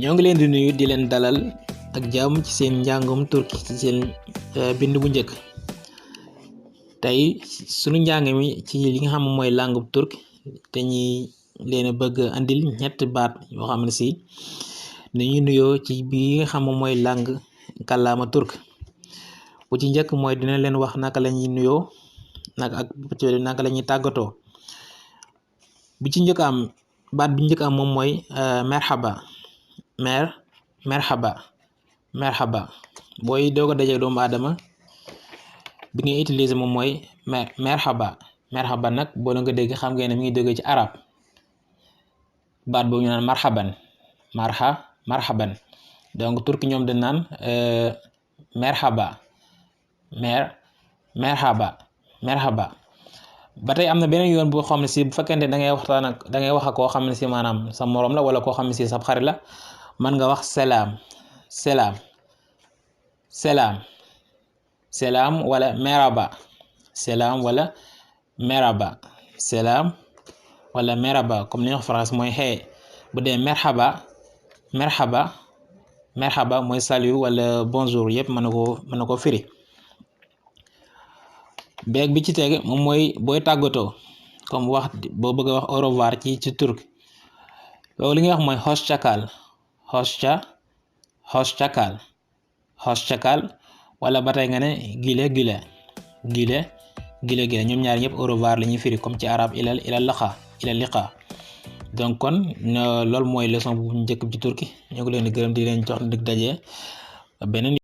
ñoo ngi leen di nuyu di leen dalal ak jàmm ci seen njàngum turki ci seen bind bu njëkk tey sunu njàng mi ci li nga xam mooy langue turc te ñi leen a bëgg andil ñetti baat yoo xam ne si dañuy nuyoo ci bi nga xam mooy langue kàllaama turc bu ci njëkk mooy dina leen wax naka la ñuy nuyoo naka la ñuy tàggatoo bi ci njëkk am baat bi njëkk am moom mooy merhaba merhaba booy doog a daje doomu aadama bi ngay utiliser moom mooy merhaba nag boo nga dégg xam ngeen ne mi ngi jógee ci arab baat boobu ñu naan marhaban donc turki ñoom dañ naan merhaba ba tey am na beneen yoon boo xam ne si bu fekkente da ngay wax ak koo xam ne si maanaam sa morom la wala koo xam ne si sa xarit la mën nga wax salaam wala merhaba comme ni wax France mooy xee bu dee merhaba mooy salut wala bonjour yëpp mën na ko firi. beeg bi ci tege moom mooy booy tàggatoo comme wax boo bëgg a wax au revoir ci turc loolu li nga wax mooy hoşçakal wala ba tey nga ne gile ñoom ñaar ñëpp au revoir la ñuy firi comme ci arab ilal liqa donc kon loolu mooy leçon bu njëkk ci turki ñoo ngi leen di gërëm di leen jox dig daje beneen